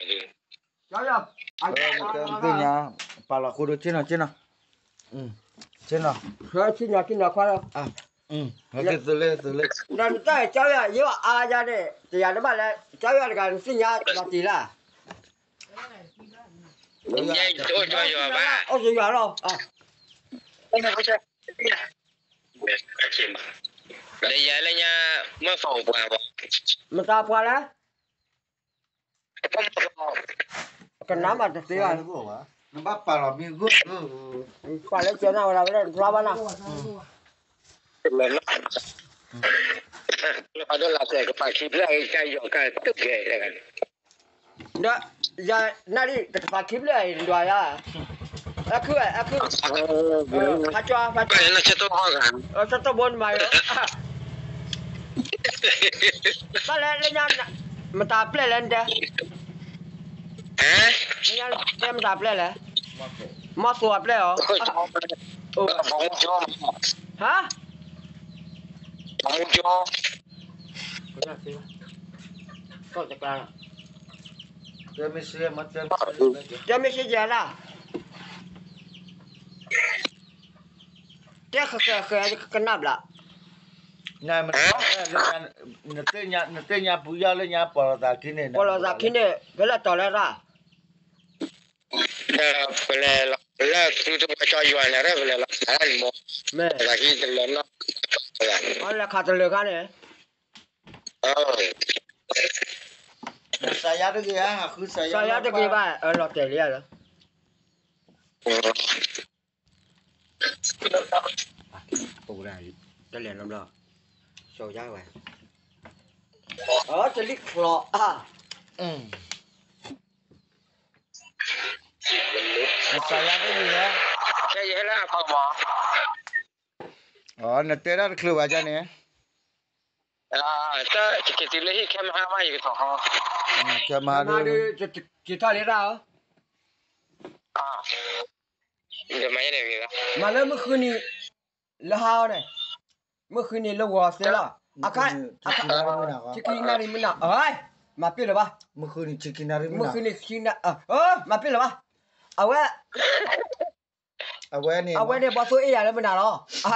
ကၠီယီၤ သ့ၣ်ညါ ပာ်လီၤဃိဒိၣ်ဆ့ၣ်နီၤဆ့ၣ်နီၤ, ဆ့ၣ်နီၤ, ဆ့ၣ်နီၤဆ့ၣ်နီၤခွါလီၤ, နတၢ်ကၠီယီၤ ယဲအါယါန့ၣ် တယၤတဘၣ်လဲၣ် ကၠီယီၤတဂၤနသ့ၣ်ညါလီၤတံၢ်လၢ အိၣ်ယွၤလီၤ, ဒီးယၤလၢညါ မ့ၢ်ဖီၣ်ပှၤဘၣ်, မတၤပှၤလဲၣ်, ကနၣ်မးတသ့ဘၣ်, နဘၣ်ပာ်လီၤမ့ၢ်ဂိၢ်, ပာ်လၢကၠီနၢ်ဝဲဒၣ်ဝဲဒၣ်တဘျီဘၣ်နၤ, လၢအဒိလၢကပာ်ခံဖျၢၣ်အံၤ ကယီၤကတုၣ်ကဲ, ဒီးယၤနၣ်ရံၣ် ကတပာ်ခံဖျၢၣ်အံၤ နဒွးယၤ, အဲခုဝဲ အဲခု, ဖးကၠီ ဖးကၠီ, ဆၢတိၢ်ဘိနမၤ, ဘၣ်လဲၣ်လၢညါ, မတၤပျဲၢ်လဲၣ်နတဲ, လၢညါတဲမတၤပျဲၢ်လဲၣ်, မီၢ်သိအပျဲၢ်အီၤ, ဟါ တဲမ့ၢ်စ့ယၤလၢ်, တဲဃဲၤဃဲၤဃဲၤကနၣ်ဘျး, နသ့ၣ်ညါပူၤယီၤလၢညါပီၢ်လီၤသးခံန့ၣ်, ပီၢ်လီၤသးခံန့ၣ် ဖဲလဲၣ်တီၤလဲၣ်ရၣ် ဒီးပလဲၤလီၤလၢသူတဝဲကၠီယွၤန့ၣ် ရၢပလဲၤလီၤခးလၢန့ၣ်မ့ၢ်, မ့ၢ်, လဲၤခးတလၢၤခါန့ၣ်, စးယါတဂ့ၤဧါ, စးယါတဂ့ၤဘၣ်, လီၤတဲာ်လံဧါလၢ တလဲၤနီတဘျီ, ကၠီယါဝဲ, တလံၣ်ချီအါ, နတဲဒၣ်တချုးဘၣ်န့ၣ်, ခဲမဟါဒုး, မၤလၢမုၢ်ဃုနံၤ, လၢဟါအီၤန့ၣ်, မုၢ်ဃုနံၤလၢဂီၤသ့လီၤ, အခါ, ဆံခံနၣ်ရံၣ်မုၢ်နၤ, မၤပ့ၢ်လၢၤဘၣ်, မုၢ်ဃုနံၤဆံခံနၣ်ရံၣ်မုၢ်နၤ, မၤပ့ၢ်လၢၤဘၣ်, အဝဲ အဝဲန့ၣ် အဝဲန့ၣ် ဘီသိၣ်အ့ၣ်ယၤလၢမနုၤလီၤ,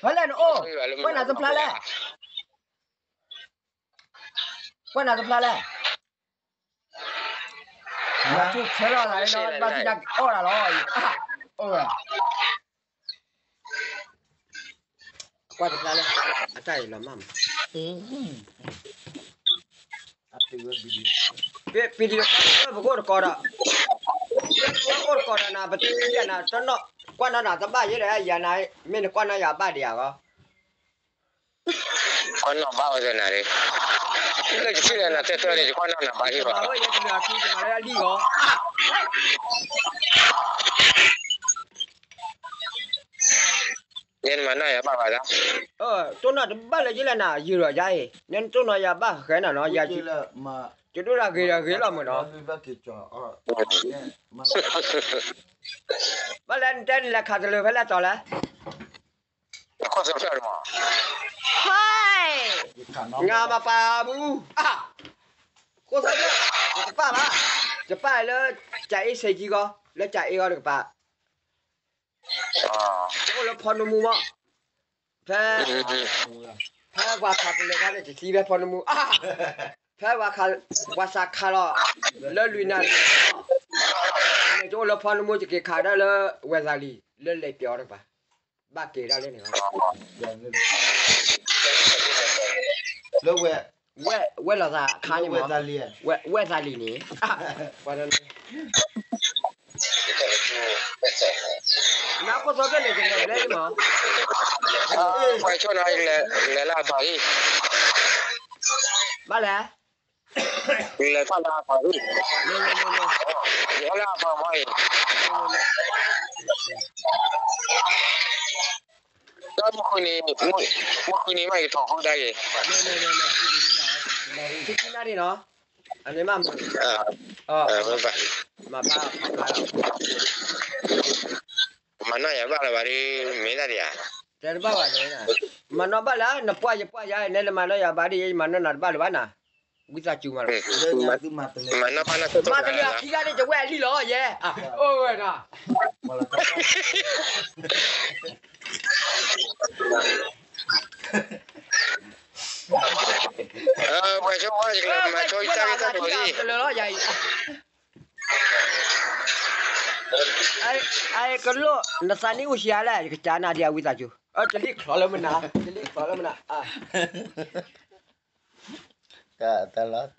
ဖဲလဲၣ်နအိၣ်, ကွၢ်နၤတဖျါလဲၣ်, ကွၢ်နၤတဖျါလဲၣ်, နဆဲးလီၤသးလၢ ဘၣ်သ့ၣ်ညါအီၣ်တၢ်လီၤ, အိၣ်ဝဲ ကွၢ်တဖျါလၢ အတၢ်အံၤလီၤမၢ်မး, ပ video ပကအိၣ်တကိးဒီး, ပကအိၣ်တကိးဒီးနၤ ပတယၤနၤ တနီၣ် ကွၢ်နီၣ်နၤတဘၣ်ယဲလဲၣ် ယၤနၤ မ့ၢ်နကွၢ်နီၣ်ယၤဘၣ်ဒံးဧါဂီၢ်, ကွၢ်နီၣ်ဘၣ်ဝဲနၤ, လၢယထံၣ်လၢနၤတဲတၢ်န့ၣ် ယကွၢ်နီၣ်နၤဘၣ်ဒံးဘၣ်, ယမၤဝဲယဲတလၢအခံ ယမၤဝဲအလံၣ်ဂီၢ် ယဲနမၤနီၣ်ယၤဘၣ်ဘၣ်ဒၣ်, တိၢ်နီၣ်တဘၣ်လၢယလဲၣ်နၤ ယုာ်ဒီးယၤအံၤ နတိၢ်နီၣ်ယၤဘၣ်ဃဲနၤနီၤ, ယၤ ယဒိၣ်တၢ်ဂ့ၤဒီးဂ့ၤလီၤမးနီၤ, ဘၣ်လဲၣ်နတဲနလဲၤခးတလၢၤဖဲလဲၣ်တီၤလဲၣ်, ဟဲ, နၤမၤပာ်မူ, ဃိသီဖျၢၣ်, ယတပာ်ဘၣ်, ယပာ်လၢ ကၠၤအ့စ့ကံဂီၢ်, လၢ ကၠၤအ့ ဂီၢ်တကပၤ တအိၣ်လၢဖီနမူမး, ဖဲ, ဖဲပှၤခးတလၢၤခါန့ၣ် တသံဖဲဖီနမူ, ဖဲ, ပှၤစးခးလီၤ, လၢလွံၢ်နၣ်ရံၣ်, န့ၣ်တအိၣ်လၢဖီနမူ ယက့ၤခးဒၣ်လၢ ဝဲၤသးလံၤ လၢလဲၤပျီတကပၤ, ဘၣ်က့ၤဒၣ်လၢန့ၣ်, လၢဝဲ, ဝဲၢ်လီၤသးခါန့ၣ်မး, ဝဲၢ်သးလံၤန့ၣ်, နခိၣ်သီဖျၢၣ်န့ၣ် ကလဲၤဘျဲလံမး, လဲၤလၢအပှၤအံၤ, ဘၣ်လဲၣ်, လဲၤထီၣ်လၢအပှၤအံၤ, လဲၤလၢအပှၤမးအံၤ, တၢ်မုၢ်ဃုနံၤ, မုၢ်ဃုနံၤမး ယထီၣ်ဟူဒၣ်က့ၤ, ဆံခံနၣ်ရံၣ်နီၤ, အန့ၣ်မး, မၤဖးဖးဖးလီၤ, မၤနီၣ်ယၤဘၣ်လၢၤဘၣ်ဒ် မ့ၢ်ဒၣ်ဒံးဧါ, တဲတဘၣ်ဘၣ်, မၤနီၣ်ဘၣ်လၢ နပှၢ်ယပှၢ်ယၤ နဲနမၤနီၣ်ယၤဘၣ်ဒ် ယမၤနီၣ်နၤတဘၣ်လၢၤဘၣ်နၤ, ဝံသးစူၤမး, မၤနီၢ်ပၢ်နီၢ်ဆိၣ်တဂၤ, မၤတလၢအခံဂၤန့ၣ် ယဝဲအလံၣ်လီၤယဲ, အိၣ်ဝဲဒၣ် ပှၤဆိကမိၣ်ဝဲ မၤဆိတၢ်ဂ့ၢ်တၢ်ကျိၤလံ, ကလိၣ် နသးနံၣ်အိၣ်ဆံးအါလဲၣ် ယကစၢ်နၤဒံးအဝံသးစူၤ, တလံၣ်ချီလၢမနၤ, တလံၣ်ချီလၢမနၤ, တၢ်လီၤ